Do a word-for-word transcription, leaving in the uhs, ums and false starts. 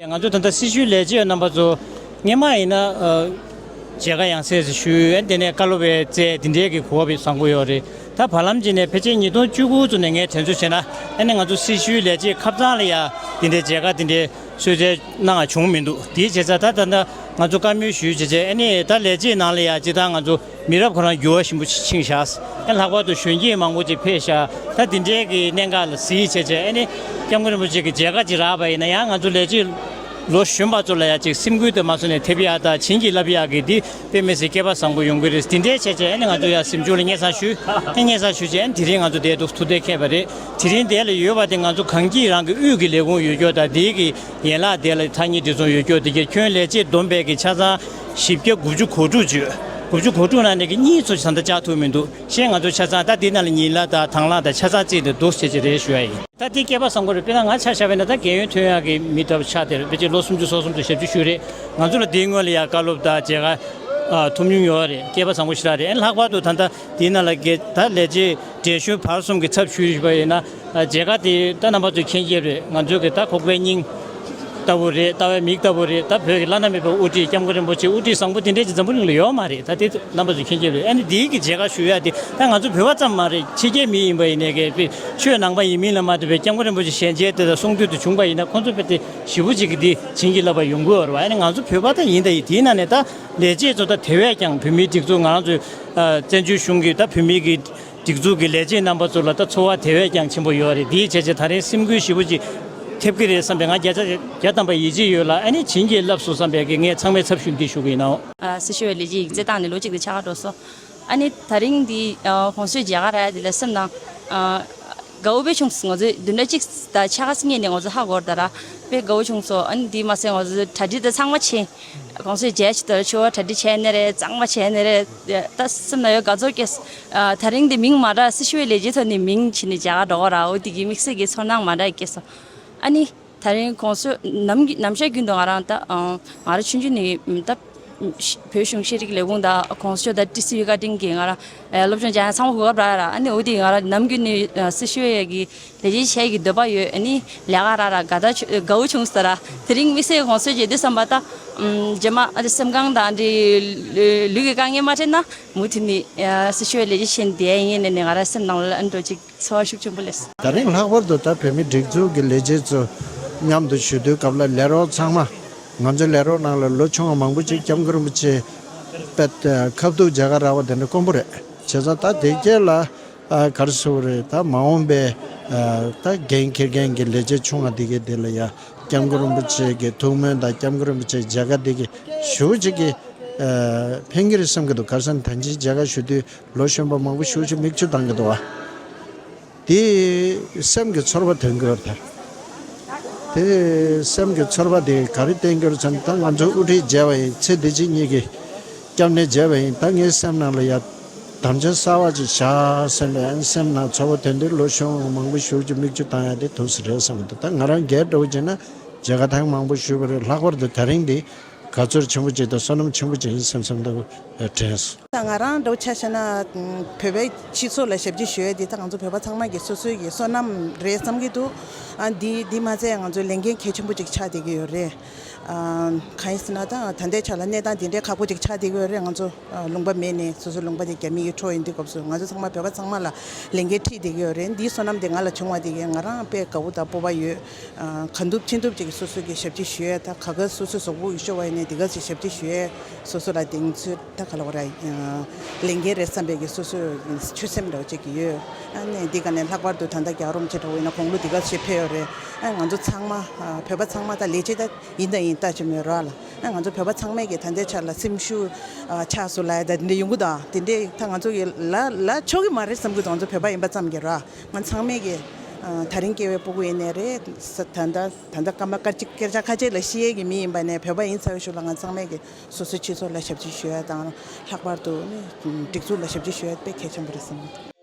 ང་ཚོ་ད་ལྟ་སྲི་ཞུའི་ལས་བྱེད་རྣམ་པ་ཚོ་སྔོན་མ་ཡིན་ན་ཨ་མཇལ་ཁ་ཡང་སེ་ཞུས། དེ་ནས་བཀའ་སློབ་པའི་རྩལ་དེ་འདྲའི་གི་གོ་སྐབས་བཟང་པོ་ཡོད་རེད། ད་བར་ལམ་གྱི་ནས་ཕལ་ཆེར་ཉིས་སྟོང་བཅུ་དགུ་ཙམ་ནས་ངས་དྲན་གསོ་བྱས་ན། ཨ་ནི་ང་ཚོ་སྲི་ཞུའི་ལས་བྱེད་ཁ་ཚང་ལ་ཡ་དེ་འདྲའི་མཇལ་ཁ་དེ་འདྲའི་གསོལ་སྩལ་གནང་བ་བྱུང་མི་འདུག་དེའི་བྱས་ཙང་ད་ད་ལྟ་ང་ཚོ་བཀའ་མོལ་ཞུས་བྱས་བྱས། ཨ་ནི་ད་ལས་བྱེད་ནང་ལ་ཡ་སྤྱིར་བཏང་ང་ཚོ་མི་རབས་ཁོ་རང་འགྱུར་བ་ཞིམ་པོ་ཕྱིན་བཞག་ཨ་ལྷག་པར་དུ་གཞོན་སྐྱེས་མང་པོ་ཅིག་ཕེབས་བཞག་ད་དེ་འདྲའི་གི་གནད་འགག་ལ་གཟིགས་བྱས་བྱས། ཨ་ནི་སྐྱབས་མགོན་རིན་པོ་ཆེ་གི་མཇལ་ཁ་ཅིག་རག་པ་ཡིན་ན་ཡང་ང་ཚོ་ལས་བྱེད་ལོ་གཞོན་པ་ཚོ་ལ་ཡ་ཅིག་སེམས་འགུལ་དུ་མ་སོང་ནས་ཐེབས་ཡག་དང་བྱིན་གྱིས་བརླབས་ཡག་གི་འདི་དཔེ་མི་སྲིད་སྐལ་པ་བཟང་པོ་ཡོང་གི་རེད། དེ་འདྲའི་བྱས་བྱས་ཨ་ནི་ང་ཚོ་ཡ་གཟིམ་ཆུང་ལ་སྙན་སེང་ཞུས། ཨ་སྙན་སེང་ཞུས་བྱས་ཨ་ནི་དེ་རིང་ང་ཚོ་དེ་འདུག་ཐུགས་གཏན་འཁེལ་བ་རེད། དེ་རིང་དེ་ལ་ཡོད་པ་དེ་ང་ཚོ་གངས་སྐྱིད་རང་གི་དབུས་ཀྱི་ལས་ཁུངས་ཡོད་སྐྱོ་དང་དེའི་གི་ཡན་ལག་དེ་ལ་ཐག་ཉེ་སྒྲིག་འཛུགས་ཡོད་སྐྱོ་དེ་གའི་ཁྱོན་ལས་བྱེད་བསྡོམས་པའི་གི་ཆ་ཚང་བཞི་བརྒྱ་དགུ་བཅུ་གོ་དྲུག་བརྗོད། དགུ་བཅུ་གོ་དྲུག་ནང་ནས་གི་གཉིས་ཚོ་ད་ལྟ་བཅར་ཐུབ་མི་འདུག་གཞན་ང་ཚོ་ཆ་ཚང་ད་འདི་ནང་ལ་ཉིན་གླ་དང་དང་བླངས་དང་ཆ་ཚང་རྩིས་དེ་འདུག་བྱེད་ཀྱི་རེད་ཞུ་ཡ་ཡིན། ད་འདི་སྐལ་པ་བཟང་པོ་རེད། དཔེར་ན་ང་ཆ་བཞག་པ་ཡིན་ན་ད་རྒན་ཡོལ་ཐོན་ཡག་གི་མི་ལྟ་བུ་ཆགས་བསྡད་རེད། ཕལ་ཆེར་ལོ་སུམ་ཅུ་སོ་གསུམ་དུ་ཞབས་ཕྱི་ཞུས་རེད། ང་ཚོ་ལ་འདིའི་སྔོན་ལ་ཡང་བཀའ་སློབ་དང་མཇལ་ཁ་ཨ་ཐུབ་མྱོང་ཡོད་རེད། སྐལ་པ་བཟང་པོ་ཞེ་དྲག་རེད། ཨ་ལྷག་པར་དུ་ད་ལྟ་འདི་ནང་ལ་གི་ད་ལས་བྱེད་འགྲན་ཞུ་བར་གསུམ་གྱི་ཚབ་ཞུས་པ་ཡིན་ན། ཨ་མཇལ་ཁ་དེ་ད་རྣམ་པ་ཚོས་མཁྱེན་གྱི་རེད། ང་ཚོའི་གི་ད་ཁོག་པའི་སྙིང་ལྟ་བུ་རེད། ལྟ་བའི་མིག་ལྟ་བུ་རེད། ད་བོད་ཀྱི་བླ་ན་མེད་པའི་དབུ་ཁྲིད་སྐྱབས་མགོན་རིན་པོ་ཆེ་དབུ་ཁྲིད་བཟང་པོ་དེ་འདྲས་ཀྱི་འཛམ་བུ་གླིང་ལ་ཡོད་མ་རེད། ད་དེ་རྣམ་པ་ཚོས་མཁྱེན་གྱི་རེད། ཨ་ནི་དེའི་གི་མཇལ་ཁ་ཞུ་ཡ་དེ་ད་ང་ཚོ་བོད་པ་ཙམ་མ་རེད། ཕྱི་རྒྱལ་མི་ཡིན་པ་ཡིན་ནའི་གི་དཔེ་ཆོས་ནང་པ་ཡིན་མིན་ལ་མ་ལྟོས་པའི་སྐྱབས་མགོན་རིན་པོ་ཆེ་ཞལ་མཇལ་དེ་དང་གསུང་ཐོས་དེ་བྱུང་པ་ཡིན་ན་ཁོང་ཚོ་དཔེ་དེ་ཞེ་པོ་ཅིག་གི་དེ་བྱིན་གྱིས་བརླབས་པ་ཡོང་གི་ཡོད་རེད་བ། ཨ་ནི་ང་ཚོ་བོད་པ་ད་ཡིན་ད་ཡིན། དེའི་ནང་ནས་ད་ལས་བྱེད་ཚོ་ད་དེ་བས་ཀྱང་བོད་མིའི་སྒྲིག་འཛུགས་ང་རང་ཚོའི་ཨ་བཙན་བྱོལ་གཞུང་གི་ད་བོད་མིའི་གི་སྒྲིག་འཛུགས་ཀྱི་ལས་བྱེད་རྣམ་པ་ཚོ་ལ་ད་ཚོར་བ་དེ་བས་ཀྱང་ཆེན་པོ་ཡོད་རེད། དེའི་བྱས་རྗེས་ད་རེས་སེམས་འགུལ་ཞེ་པོ་ཅིག་ཐེབས་ཀྱི་རེད་བསམ་པའི་ང་བརྒྱ་ཆ་བརྒྱ་ཐམ་པ་ཡིད་ཆེས་ཡོད་ལ། ཨ་ནི་བྱིན་གྱིས་བརླབས་སོང་བསམ་པའི་གི་ངས་ཚང་མའི་ཚབ་ཞུ་འདི་ཞུ་གི་ཡིན་ནོ། ཨ་སྲི་ཞུ་བའི་ལས་བྱེད་ཡིག་ཚད་བཏང་ནས་ལོ་གཅིག་དང་ཕྱེད་ཀ་འགྲོ་སོང་། ཨ་ནི་ད་རིང་འདི་ཨ་གོང་སོའི་མཇལ་ཁ་རག་ཡ་དེ་ལ་སེམས་ནང་ཨ་དགའ་བོ་དཔེ་བྱུང་སོང་། ང་ཚོས་བདུན་ཕྲག་གཅིག་དང་ཕྱེད་ཀ་སྔོན་ནས་ང་ཚོ་ཧ་གོ་རེད་ད་ར། དཔེ་དགའ་བོ་བྱུང་སོང་། ཨ་ནི་འདི་མ་ཟད་ང་ཚོ་གྲ་སྒྲིག་དང་ཚང་མ་བྱས། གོང་སོའི་མཇལ་ཆེད་དུ་ཆོ་བ་གྲ་སྒྲིག་བྱས་ནི་རེད། གཙང་མ་བྱས་ནི་རེད། ད་སེམས་ནང་ཡོད་དགའ་ཚོར་སྐྱེས། ཨ་ད་རིང་འདི་མིང་མ་གྲགས། སྲི་ཞུ་བའི་ལས་བྱེད་ཐོག་ནས་མིང་བྱིན་ནས་མཇལ་ཁ་འགྲོ་གི་ར། འོ་དེ་གི་དམིགས་བསལ་གྱི་ཚོར་སྣང་མ་འདྲ་སྐྱེས་སོང་། ཨ་ནི་ད་རིང་གོང་སོ་ནམ་ནམ་ཞག་རྒྱུན་དུ་ང་རང་ད་ཨ་ང་རང་ཆུང་ཆུང་ནས་ད་བོད་གཞུང་ཤེས་རིག་ལས་ཁུངས་དང་གོང་སོ་དང་ཏི་སི་ཝི་བཀའ་དྲིན་གྱིས་ང་རང་ཨ་སློབ་སྦྱོང་སྦྱང་ཡ་ཚང་མ་གོ་སྐབས་རག་ཡ་ར། ཨ་ནི་འོ་དེ་ང་རང་ནམ་རྒྱུན་ནས་ཨ་སྲི་ཞུ་བའི་གི་ལས་བྱེད་བྱེད་ཀྱི་འདོད་པ་ཡོད། ཨ་ནི་ལས་ཀ་རག་ར་དགའ་ད་དགའ་བོ་བྱུང་ས་ར། དེ་རིང་དམིགས་བསལ་གོང་སོ་བྱེད་དུས་བསམ་པ་ད་ཨམ་རྗེས་མ་ཨ་ནི་སེམས་ཁམས་དང་ཨ་ནི་ལུས་ཀྱི་དཀའ་ངལ་མ་འཕྲད་ན་མུ་མཐུད་ནས་ཨ་སྲི་ཞུ་བའི་ལས་བྱེད་བྱེད་བསྡད་ཡིན་ནས་ནས་ང་རང་སེམས་ནང་ལ་ཨ་ནི་འགྲོ་ཅིག་ཚོར་བ་ཤུགས་ཆེན་པོ་སླེབས་སོང་། ད་རིང་ལྷག་པར་དུ་ད་བོད་མི་སྒྲིག་འཛུགས་ཀྱི་ལས་བྱེད་ཚོ་མཉམ་དུ་ཞུགས་དུས་སྐབས་ལ་ལས་རོགས་ཚང་མ། ང་ཚོའི་ལས་རོགས་ནང་ལ་ལོ་ཆུང་བ་མང་པོ་ཅིག་སྐྱབས་མགོན་རིན་པོ་ཆེ་དཔེ་ཁ་ཐུག་མཇལ་ཁ་རག་པ་དེ་འདྲ་དཀོན་པོ་རེད། བྱས་ཙང་ད་དེ་རྗེས་ལ་ཨ་ག་རེ་ཟེར་དགོས་རེད། ད་མ་འོངས་པའི་ཨ་ད་འགན་འཁྱེར་མཁན་གྱི་ལས་བྱེད་ཆུང་བ་དེ་གའི་དེ་ལ་ཡ་སྐྱབས་མགོན་རིན་པོ་ཆེ་གི་ཐུགས་སྨོན་དང་སྐྱབས་མགོན་རིན་པོ་ཆེའི་མཇལ་ཁ་དེ་གི་ཞེ་པོ་ཅིག་གི་ཨ་ཕན་གྱི་རེད་བསམ་གྱི་འདུག་ག་རེ་ཟེར་ན་ད་ཅིའི་མཇལ་ཁ་ཞུ་དུས་ལོ་གཞོན་པ་མང་པོ་ཞེ་པོ་ཅིག་མིག་ཆུ་བཏང་གི་འདུག་བ། དེ་སེམས་ཀྱི་ཚོར་བ་ཐོན་གྱི་ཡོད་རེད། དེ་སེམས་ཀྱི་ཚོར་བ་དེ་ག་རེ་བསྟན་གྱི་ཡོད་རེད་ཟེར་ན། ད་ང་ཚོ་དབུ་ཁྲིད་མཇལ་བ་ཡིན། ཚེ་འདི་ཕྱི་གཉིས་ཀྱི་སྐྱབས་གནས་མཇལ་བ་ཡིན། ད་ངའི་སེམས་ནང་ལ་ཡ་དམ་བཅའ་གསར་བ་ཅིག་བཞག་བསམ་པའི་སེམས་ནང་ཚོར་བ་ཐོན་དུས་ལོ་གཞོན་མང་པོ་ཞེ་པོ་ཅིག་མིག་ཆུ་བཏང་ཡ་དེ་ཐུག་ས་རེད་བསམ་གྱི་འདུག་ད་ང་རང་སྒེར་འདྲ་བོ་བྱས་ན་མཇལ་ཁ་ཐེངས་མང་པོ་ཞུས་པ་རེད། ལྷག་པར་དུ་ད་རིང་འདི་དགའ་ཚོར་ཆེན་པོ་ཅིག་དང་བསོད་ནམས་ཆེན་པོ་ཅིག་ཡིན་བསམ་བསམ་འདྲ་བོ་དྲན་སོང་། ད་ང་རང་འདྲ་བོ་ཆ་བཞག་ན་བོད་པའི་སྤྱི་ཚོགས་ལ་ཞབས་ཕྱི་ཞུ་ཡས་འདི་ད་ང་ཚོ་བོད་པ་ཚང་མ་གི་སོ་སོའི་གི་བསོད་ནམས་རེད་བསམ་གྱི་འདུག་ཨ་འདི་འདི་མ་ཚད་ང་ཚོའི་ལས་འགན་གལ་ཆེན་པོ་ཅིག་ཆགས་བསྡད་ཀྱི་ཡོད་རེད། ཨ་གང་ཡིན་ཟེར་ན་ད་ད་ལྟའི་ཆ་ལ་གནས་སྟངས་འདི་འདྲའི་ཁག་པོ་ཅིག་ཆགས་བསྡད་ཀྱི་ཡོད་རེད། ང་ཚོ་ཨ་ལུང་པ་མེད་ནས་སོ་སོའི་ལུང་པ་དེ་རྒྱ་མི་གིས་འཕྲོག་ཡིན་དུས་སྐབས་སུ་ང་ཚོ་ཚང་མ་བོད་པ་ཚང་མ་ལ་ལས་འགན་འཁྲི་བསྡད་ཀྱི་ཡོད་རེད། འདིའི་བསོད་ནམས་དེ་ང་ལ་བྱུང་བ་དེ་གིས་ང་རང་དཔེ་དགའ་བོ་དང་སྤོབས་པ་ཡོད། ཨ་གང་ཐུབ་ཅི་ཐུབ་ཅིག་སོ་སོ་གི་ཞབས་ཕྱི་ཞུ་ཡས། ད་ག་ག་སོ་སོའི་གཟུགས་པོ་ཡུལ་ཤོར་བ་ཡིན་ནའི་དེ་ག་ཞིག་ཞབས་ཕྱི་ཞུ་ཡས་སོ་སོ་ལ་གདེང་ཚོད་ད་ག་ལ་བ་ར་ལས་འགན་རེད་བསམ་པའི་གི་སོ་སོའི་ཆོད་སེམས་འདྲ་བོ་ཅིག་གི་ཡོད། ཨ་ནི་འདི་ག་ནས་ལྷག་པར་དུ་ད་ལྟ་རྒྱལ་བ་རིན་པོ་ཆེ་འདྲ་བོ་ཡིན་ན་དགུང་ལོ་དེ་ག་ཞིག་ཕེབས་ཡོད་རེད། ཨ་ང་ཚོ་ཚང་མ་ཨ་བོད་པ་ཚང་མ་ད་ལས་བྱེད་ད་ཡིན་ད་ཡིན་ལྟ་ཅི་མོད་ར་ལ། ཨ་ང་ཚོ་བོད་པ་ཚང་མས་གི་ད་ལྟའི་ཆ་ལ་སེམས་ཤུགས་ཨ་ཆག་སོང་ལ་ད་འདི་འདྲ་ཡོང་གི་ད་དེ་འདྲས་ད་ང་ཚོ་གི་ལ་ལ་ཆོག་གི་མ་རེད་བསམ་གི་འདུག་ང་ཚོ་བོད་པ་ཡིན་པ་ཙམ་གི་ར། ང་ཚང་མས་ཀྱི་ཨ་ད་རིང་སྐྱེ་བའི་སྤུ་གུ་ཡིན་ནའི་རེད། ས་ད་ལྟ་ད་ལྟ་སྐར་མ་སྐར་གཅིག་སྐར་ཆ་ཁ་ཤས་ལ་ཤི་ཡས་ཀྱི་མི་ཡིན་པ་ནས་བོད་པ་ཡིན་ཚར་བའི་གཞུག་ལ་ང་ཚང་མས་ཀྱི་སོ་སོའི་སྤྱི་ཚོགས་ལ་ཞབས་ཕྱི་ཞུ་ཡ་དང་ལྷག་པར་དུ་ནི་སྒྲིག་འཛུགས་ལ་ཞབས་ཕྱི་ཞུ་ཡ་དཔེ་གལ་ཆེན་པོ་རེད་བསམ་གྱི་འདུག